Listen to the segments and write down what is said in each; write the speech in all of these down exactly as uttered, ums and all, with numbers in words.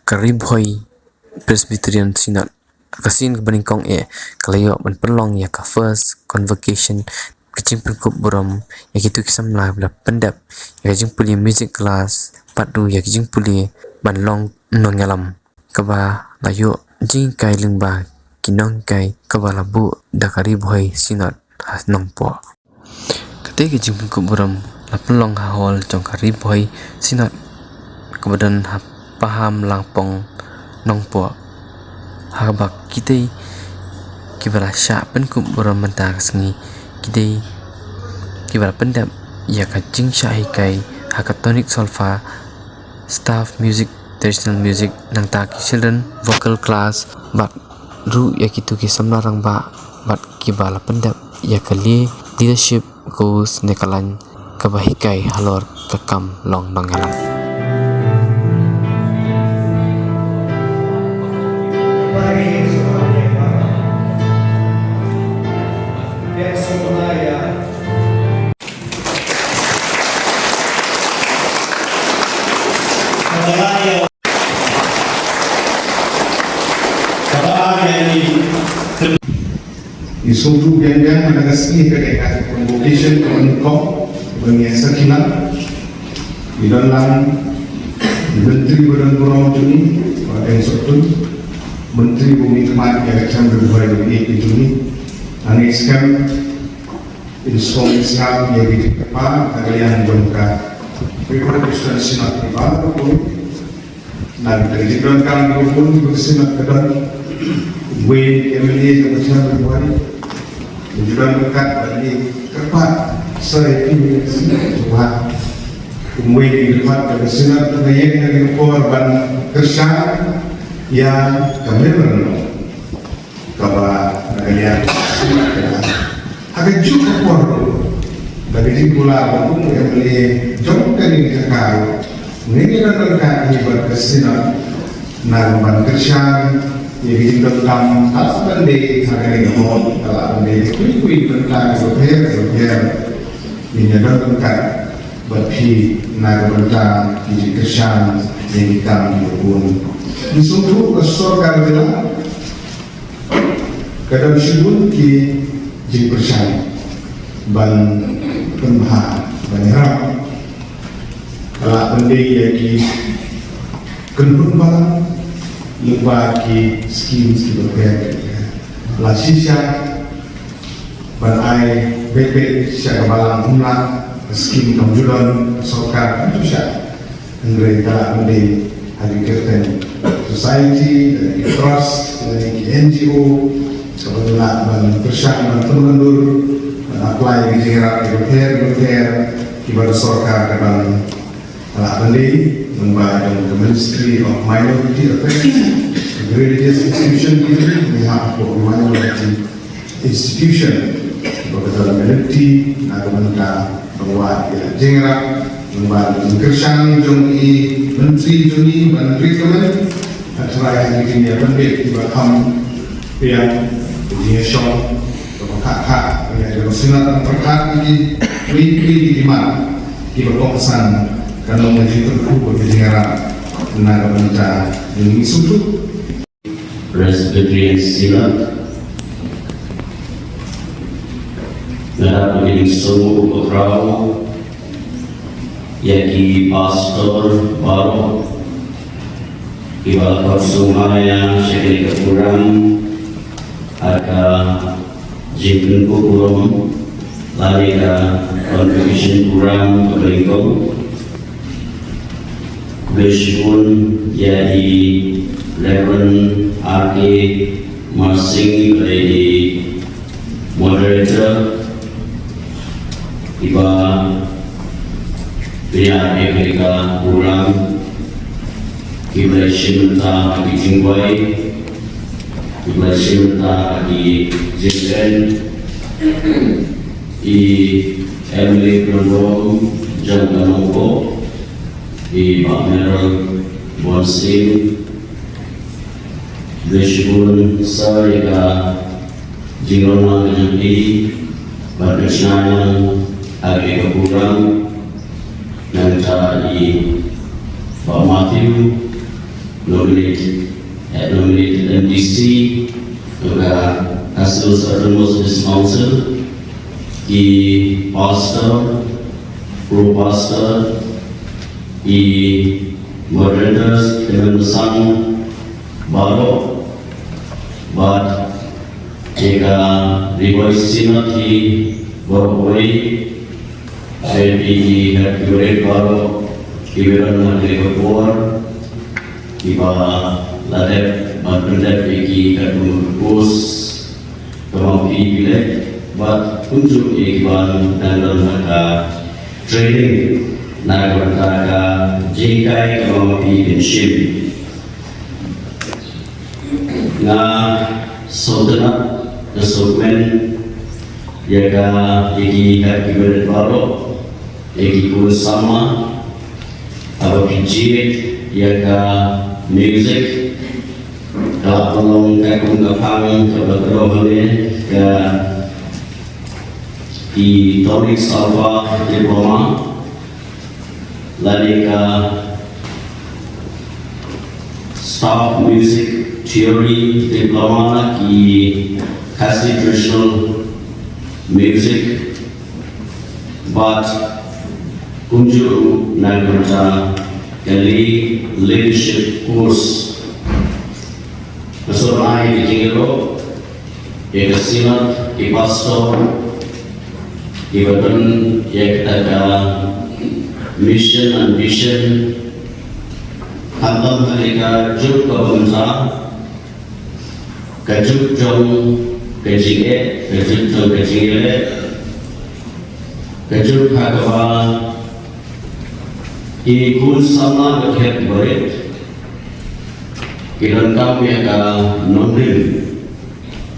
ka Ri Bhoi Presbyterian Synod. Ka sien kaba nyngkong eh ka la ïoh ban pynlong ïa ka first convocation, ka jingpynkup burom ïa kito ki samla ba la pyndep ïa ka jingpule music class bad ruh ïa ka jingpule ban long nongïalam, kaba la ïoh jinghikai lyngba ki nonghikai kaba la buh da ka Ri Bhoi Synod ha Nongpoh. Kata ka jingpynkup burom la pynlong ha hall jong ka Ri Bhoi Synod kaba don ha Pahamlangpong, Nongpoh, ha kaba kitei kiba la shah pynkup burom mynta ka sngi ki dei kiba la pyndep ïa ka jingshah hikai ha ka tonic solfa, staff music, traditional music, nangta ki children vocal class bad ruh ïa kito ki samla rangbah bad kiba la pyndep ïa ka leadership course ne ka lain kaba hikai halor ka kam long nongïalam. Ngi sngewthuh biang biang ba ha kane ka sngi ka dei ka convocation kaba nyngkong ba ngi ïa sakhi lang. Ngi don lang i Myntri ba don burom jong ngi, Bah Deng Sohtun, Myntri ba mihkhmat ïa ka Chamber of Commerce jong ngi. Hangne skhem in sngewsih ïa ki jingkyrpad na ka liang jong ka Presbyterian Synod Nongpoh. Na ka jingdonkam jong ka Synod ka don, uwei u M L A jong ka Synod Nongpoh, u jingdonkam ban ïa kyrpad sa ïa ki jingkyrpad, uwei u jingkyrpad jong ka Synod ka ïeng ha kane ka por ban kyrshan ïa ka memorandum kaba na ka liang. Ha kajuh ka por ruh, da ka jingkular ba kum u M L A jong kane ka jaka ruh, ngi ngi don ryngkat hi bad ka Synod na ka ban kyrshan ïa ka jingdonkam, ha ka ban dei ha kane ka por, ka la ban dei kiwei kiwei ki bynta kiba pher kiba pher. Ngi ngi don ryngkat bad phi na ka bynta ki jingkyrshan ïa ki kam kiba bun. Ngi sngewthuh ka sorkar jylla ka don shibun ki jingpyrshang ban pynbha, ban ïarap. Ka la pyndei ïa ki kynhun balang lyngba ki schemes kiba pher. La shisha ban ai beit beit sha ka balang umla, ka skim kam ju don, ka sorkar kam ju shah. Hynrei ka la pyndei ha ki kyrteng society, lane ki trust, lane ki N G O, kaba ngi lah ban pyrshang ban pynmyndur, ban apply ki jingïarap kiba pher kiba pher kiba ka sorkar ka ban, ka la pyndei. Mynba jong ka Ministry of Minority Affairs, Religious Institution, ki hap hapoh minority institution, ba ka don ka lynti na ka bynta ban wad ïa ka jingïarap, ban wad ïa ka jingkyrshan jong i Myntri jong ngi ban recommend, ha trai ha ki jingïapynbeit kiba kham biang, ka jingïashong kaba khah khah ïa ka Synod, ban pyrkhat ïa ki, ki, ki, ki demand kiba kongsan, kan long ka jingkyrkhu bad ka jingïarap na ka bynta jong ngi sngewthuh. Presbyterian Synod, nga dap ban ïasngewbha ïa ki pastor baroh kiba la khot sngewbha ïa sha kane ka program, ha ka jingpynkup burom lane ka convocation program kaba nyngkong. Khublei shibun ïa i Reverend R K Marsing, i ba dei i moderator, i ba pynïaid ïa ka program, i ba la shim bynta ha ki jingduwai, i ba la shim bynta ha ki jingkren, i M L A Pynrong jong ka Nongpoh, i Bah Merrill Bornstein. Khublei shibun sir ïa ka jingrong lang ka jong phi ban pynshna ïa ka program. Nangta i Bah Matthew, Nominate, eh, nominated M D C, ka Khasi Hills Autonomous District Council, ki pastor, pro pastor, ki moderators, ki members baroh, bad ïa ka Ri Bhoi Synod hi baroh kawei, ïa ki hep ki barit baroh, ki ba don ha kane ka por, kiba la dep ban pyndep ïa ki katkum ka course kaba ma phi phi leh, bad kumjuh ïa kiba dang don ha ka training na ka bynta ka jinghikai kaba ma phi phin shim. Nga sngewtynnat, nga sngewkmen ïa ka, ïa ki, ïa ki barit baroh, ïa ki khun samla, haba phi jied ïa ka music, ka la pynlong ka kum ka phang kaba kdew hangne, ka, ki tonic solfa diploma, lane ka staff music theory diploma na ki Khasi traditional music, bad kumjuh na ka bynta ka lay leadership course. Ka sngewbha ïa ka jingïaroh ïa ka synod, ki pastor, kiba don ïa kata ka mission and vision, khamtam ha kane ka juk kaba mynta, ka juk jong ka jingeh, ka juk jong ka jingeh, ka juk ha kaba ki khun samla bad ki hep ki barit ki donkam ïa ka nongrim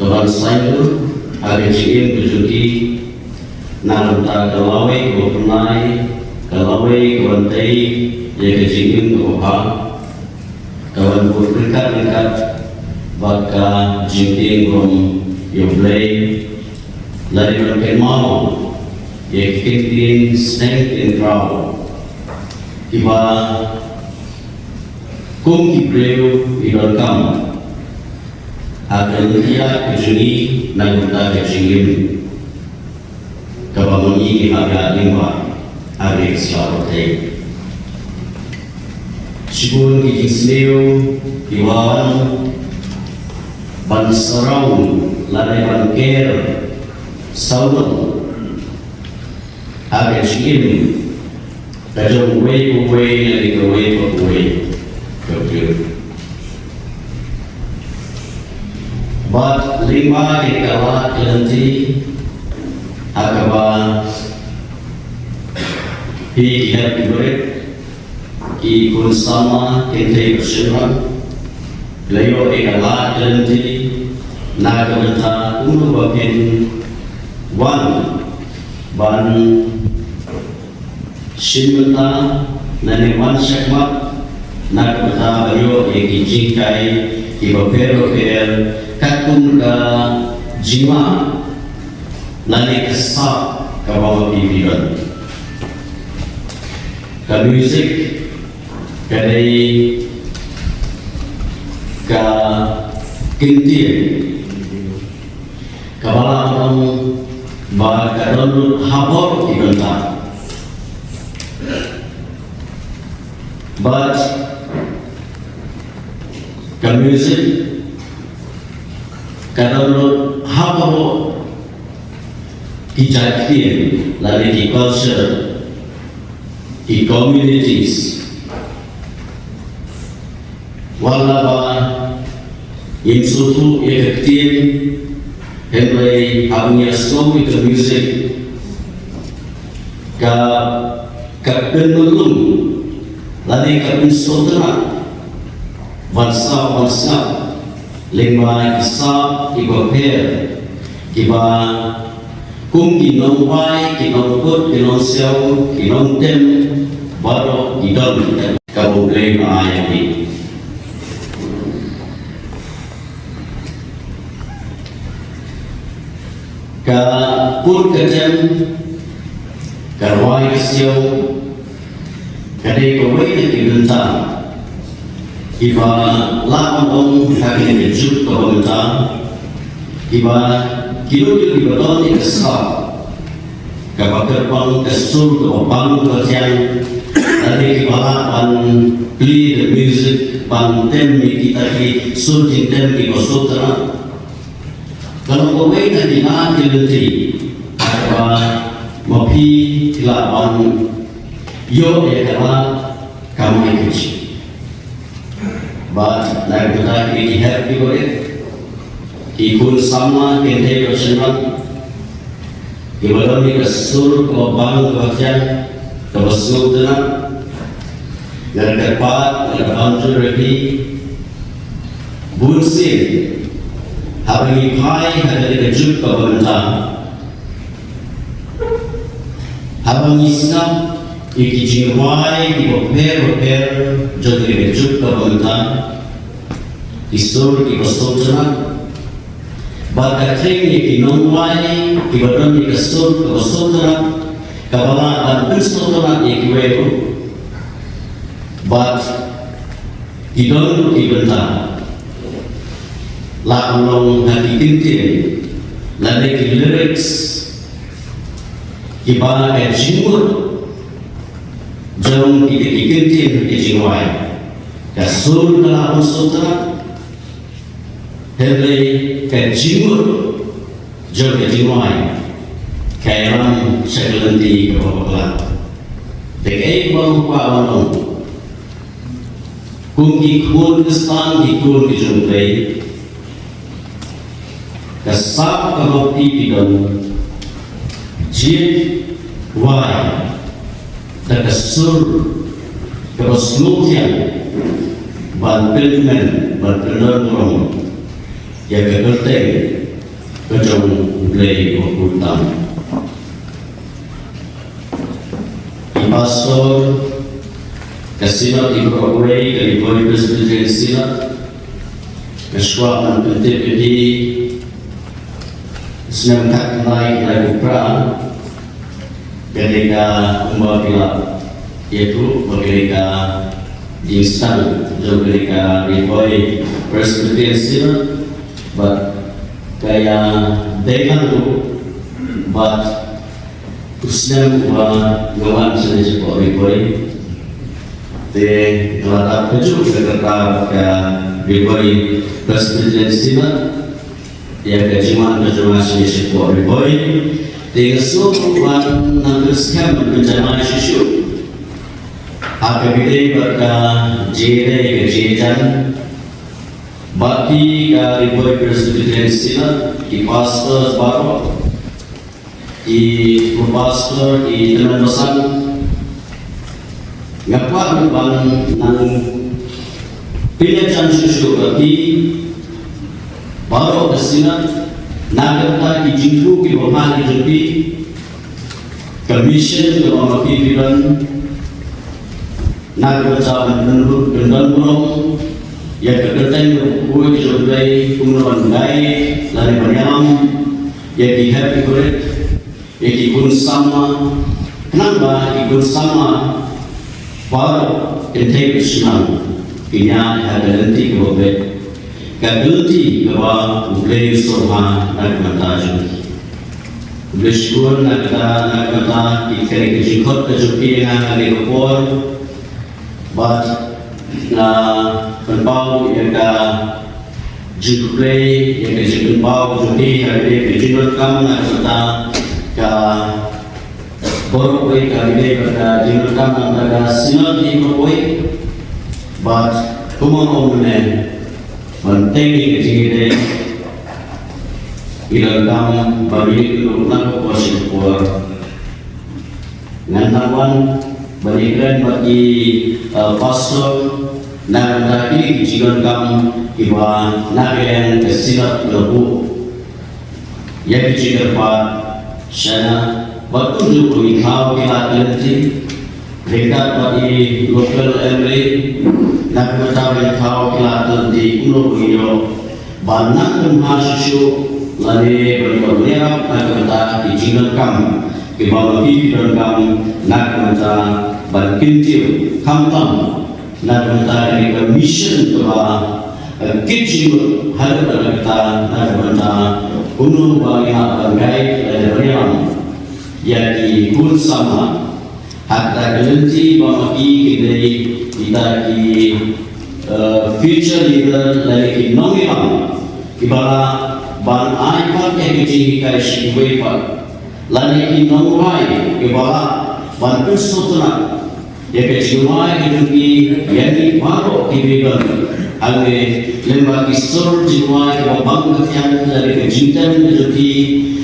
kaban saiñdur ha ka jingim ka jong ki, na ka bynta ka lawei kaba pynlai, ka lawei kaban tei ïa ka jingim kaba bha, kaban bud ryngkat ryngkat bad ka jingtieng burom ïa U Blei, lane ban kynmaw ïa ki ktien sneng ktien khraw kiba kum ki briew ki donkam ha ka lynti ka jong ngi na ka bynta ka jingim kaba ma ngi ki hap ïaid lyngba ha kane ka sla pyrthei. Shibun ki jingsniew ki wan ban surround lane ban ker surround ha ka jingim ka jong uwei pa uwei lane kawei pa kawei ka briew. Bad lyngba kane ka lad ka lynti ha kaba phi ki hep ki barit, ki khun samla, kynthei bad shynrang, la ïoh ïa ka lad ka lynti na ka bynta kumno ba phin wan ban shim bynta lane wan shakhmat na ka bynta ban ïoh ïa ki jinghikai kiba pher bapher katkum ka jingma lane ka sap kaba ma phi phi don. Ka music ka dei ka ktien kaba la ong ba ka don lut ha baroh ki bynta. Bad ka music ka don lut ha baroh ki jait ktien lane ki culture, ki communities. Wat la ba ngim sngewthuh ïa ka ktien, hynrei haba ngi ïa sngew ïa ka music, ka, ka pynmlien lane ka pynsngewtynnat ban sngap, ban sngap lyngba ki sap kiba pher, kiba kum ki nongbai, ki nongkut, ki nongsiaw, ki nongtem, baroh ki don ka, kaba U Blei u la ai ïa ki. Ka kut ka tem, ka rwai ka siaw, ka dei kawei na ki bynta Kiba lah ban ong ha kane ka juk kaba mynta, kiba kino kino kiba don ïa ka sap kaba kyrpang, ka sur kaba bang kaba thiang, lane kiba lah ban play the music, ban tem ïa kita ki sur jingtem kiba sngewtynnat. Ka long kawei na kita ki lynti ha kaba ma phi ki lah ban ïoh ïa ka lad kamai kajih. Bad na ka bynta kine ki hep ki barit, ki khun samla, kynthei bad shynrang, kiba don ïa ka sur kaba bang kaba thiang, kaba sngewtynnat, nga kyrpad, nga ban jur ïa phi, bun sien haba ngi phai ha kane ka juk kaba mynta, haba ngi sngap ïa ki jingrwai kiba pher bapher jong kane ka juk kaba mynta, ki sur kiba sngewtynnat, bad ka khring ïa ki nongrwai kiba don ïa ka sur kaba sngewtynnat, kaba lah ban pynsngewtynnat ïa kiwei ruh. Bad ki don ruh ki bynta, lah ban long ha ki ktien lane ki lyrics kiba ka jingmut jong kita ki ktien, ki jingrwai, ka sur ka lah ban sngewtynnat, hynrei ka jingmut jong ka jingrwai ka ïalam sha ka lynti kaba bakla. Te kaei kaba nga kwah ban ong, kum ki khun Khristan, ki khun ki jong U Blei, ka sap kaba phi phi don, jied wai da ka sur kaba sngewthiang ban pynkmen, ban pyndon burom ïa ka kyrteng ka jong U Blei uba khuid tam. I pastor ka Synod i baroh kawei, ka Ri Bhoi Presbyterian Synod, nga sngewbha ban pyntip ïa phi, snem khatkhyndai khyndai phew phra, kane ka, kumba phi la ïathuh ba kane ka jingsdang jong kane ka Ri Bhoi Presbyterian Synod, bad ka ïadei lang ruh bad u snem uba nga wan shane shapoh Ri Bhoi. Te nga la dap kajuh ka kyrta bad ka Ri Bhoi Presbyterian Synod ïa ka jingwan ka jong nga shane shapoh Ri Bhoi. Te nga sngewthuh ban nang pynskhem ban pynjanai shuh shuh ha kaba ïadei bad ka jingïadei ka jingïajan bad phi ka Ri Bhoi Presbyterian Synod, ki pastors baroh, ki pro pastor, ki tymmen basan. Nga kwah ruh ban nang pynïajan shuh shuh bad phi baroh ka Synod na ka bynta ki jingthmu kiba bha ki jong phi, ka mission kaba ma phi phi don, na ka bynta ban pyndon, pyndon burom ïa ka kyrteng kaba khuid jong U Blei, kumno ban guide lane ban ïalam ïa ki hep ki barit, ïa ki khun samla, khnang ba ki khun samla baroh, kynthei bad shynrang, kin ïaid ha ka lynti kaba beit, ka lynti kaba U Blei u sngewbha na ka bynta jong ki. Khublei shibun na ka, na ka bynta kane ka jingkhot ka jong phi ïa nga ha kane ka por. Bad nga pynpaw ïa ka jingkhublei, ïa ka jingpynpaw jong phi ha kane ka jingdonkam na ka bynta ka baroh kawei, ka ïadei bad ka jingdonkam na ka bynta ka Synod hi baroh kawei. Bad kumba nga ong mynne, ban teng ïa ka jingïadei, ngi donkam ban ïakynduh na ka por sha ka por. Ngan nang wan ban ïakren bad ki, uh, pastor na ka bynta kine ki jingdonkam kiba na ka liang ka Synod la buh ïa ki jingkyrpad shana, bad kumjuh ba ngi thaw ki lad ki lynti ryngkat bad i local M L A, na ka bynta ba ngi thaw ki lad ki lynti kumno ba ngin ïoh ban nang pynbha shuh shuh lane ban ïoh ban ïarap na ka bynta ki jingdonkam kiba ma phi phi donkam, na ka bynta ban kyntiew khamtam Na ka bynta kane ka mission kaba, eh, kit jingmut haduh katta katta, na ka bynta kumno ba ngi hap ban guide lane ban ïalam ïa ki khun samla ha kata ka lynti ba ma ki ki dei kita ki, eh, future leader lane ki nongïalam kiba lah ban ai pat ïa ki jinghikai sha kiwei pat, lane ki nongrwai kiba lah ban pynsngewtynnat ïa ka jingrwai ka jong ki ïa ngi baroh kiwei pat. Hangne lyngba ki sur jingrwai kiba bang ka thiang lane ka jingtem ka jong ki,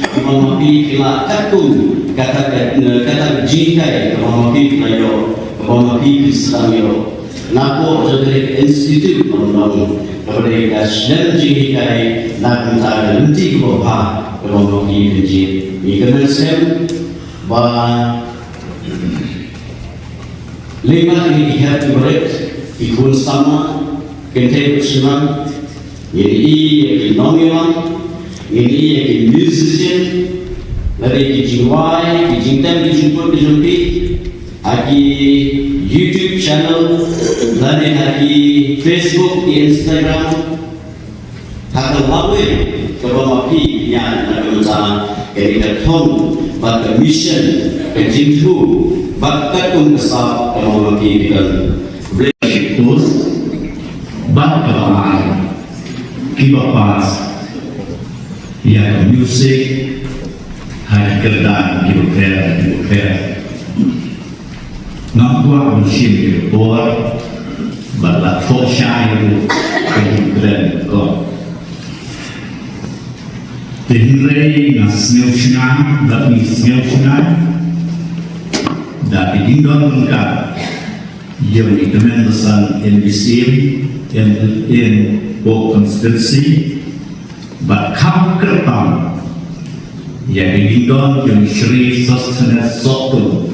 ki mama ki ki lah katkum kata ka, kata ka jinghikai kaba ma ki ki la ïoh, kaba ma ki ki sdang ïoh na ka bynta ka institute, kaba dei ka shlem jinghikai na ka bynta ka lynti kaba bha kaba ma ki ki jied. Ngi kyrmen skhem ba lyngba kine ki hep ki barit, ki khun samla, kynthei bad shynrang, ngin ïohi ïa ki nongïalam, ngin ïohi ïa ki musician, lane ki jingrwai, ki jingtem ki jingput ki jong ki ha ki YouTube channel, lane ha ki Facebook, ki Instagram, ha ka lawei kaba ma phi phi ïaid na ka bynta kane ka thong bad ka mission, ka jingthmu bad katkum ka sap kaba ma phi phi don. Khublei shibun. Bad kaba ar, kiba pass ïa ka music ha ki kyrdan kiba pher kiba pher. Ngam kwah ban shim ïa ka por bad la thoh shai ruh ka jingkren ka. Te hynrei nga sngew shngaiñ bad ngi sngew shngaiñ da ki jingdon ryngkat jong i tymmen basan M D C M, M L A, Pok Constituency, bad kham kyrpang ïa ki jingdon jong Shri Sosthenes Sohtun,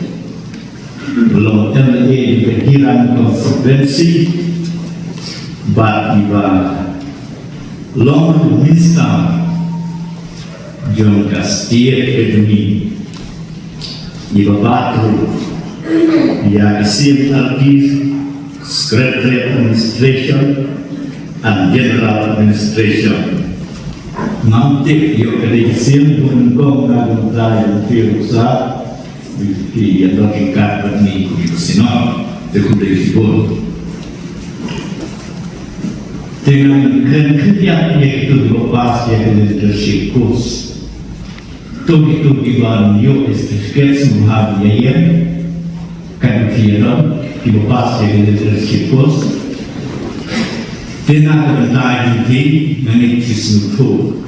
long M L A jong ka Geylang Constituency, bad iba long Minister jong ka state ka jong ngi, iba bat ruh ïa ka C M R D, Secretary Administration and General Administration. Ngam tip ïoh ka dei ka sien bun kong na ka bynta ïa u Phil Rusa, ki ïa dang ki kat bad ni ku ki sino, te khublei shibun. Te ngan kren khyndiat ïa kitu kiba pass ïa ka leadership course. To kitu kiba ïoh certificate sngewbha ïa ïa. Kan ki ïa dang kiba pass ïa ka leadership course. Te na ka bynta jong ki ngan ïa ki sngewthuh.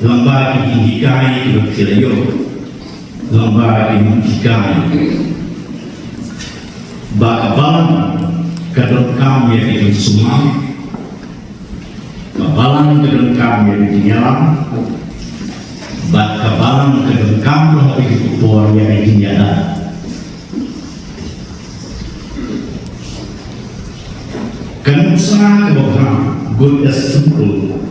Lyngba ki jinghikai kiba ki la ïoh. Lyngba ki nonghikai. Ba ka balang ka donkam ïa ki jingsumar. Ka balang ka donkam ïa ki jingïalam. Bad ka balang ka donkam ruh ha ki por ïa ki jingïada. Ka nuksa kaba bha, good example.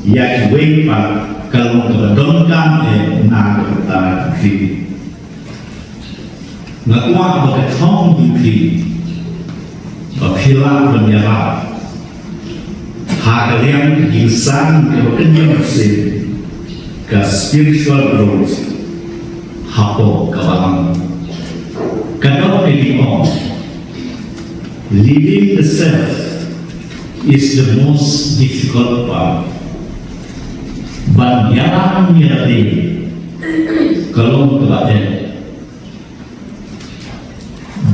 Ïa kiwei pat ka long kaba donkam eh na ka bynta ka phi. Nga kwah ba ka thong jong phi ba phi lah ban ïarap ha ka liang ka jingsan kaba kynja shisien ka spiritual growth hapoh ka balang. Ka dei ka jingong. Leading the self is the most difficult part. Ban ïalam ïa lade ka long kaba eh.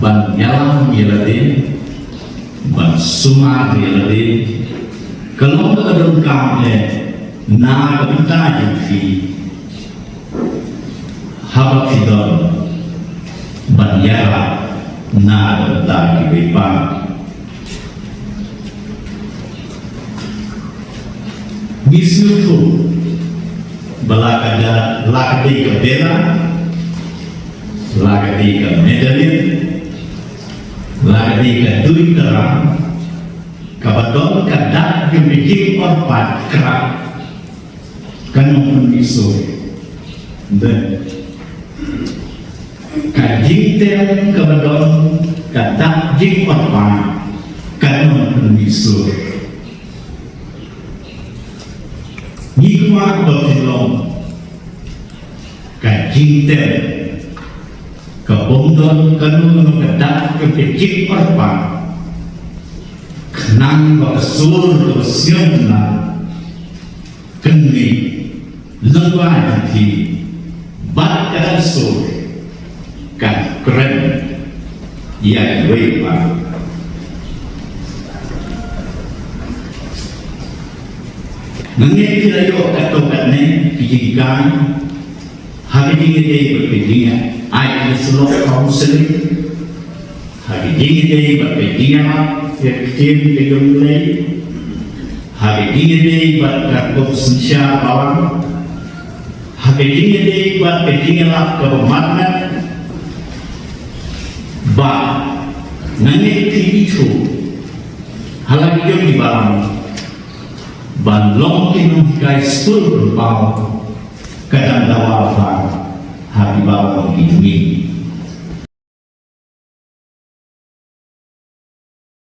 Ban ïalam ïa lade, ban sumar ïa lade ka long kaba donkam eh na ka bynta jong phi. Haba phi don ban ïarap na ka bynta kiwei pat. Ngi sngewthuh ba la ka da, la ka dei ka bela, la ka dei ka medalin, la ka dei ka dui ka ram, kaba don ka dak jong ka jingor pat kra. Ka nongpynmih suk. Dei ka jingtem kaba don Ka dak jingorpang ka nongpynmih sur. Ngi kwah ba phin long ka jingtem, ka bym don kano kano ka dak ka jingorpang, khnang ba ka sur ka sngewtynnat kan mih lyngba jong phi bad ka sur kan kren ïa kiwei pat. Nga ngeit phi la ïoh katto katne ki jinghikai ha ka jingïadei bad ka jingïaid ïa ka syllok counseling, ha ka jingïadei bad ka jingïalap ïa ka ktien ka jong U Blei, ha ka jingïadei bad ka rukom synshar balang, ha ka jingïadei bad ka jingïalap kaba marmet. Bad nga ngeit phi ithuh ha la ki jong ki balang ban long ki nonghikai skul rympaw ka dang dawa bha ha ki balang ki jong ngi.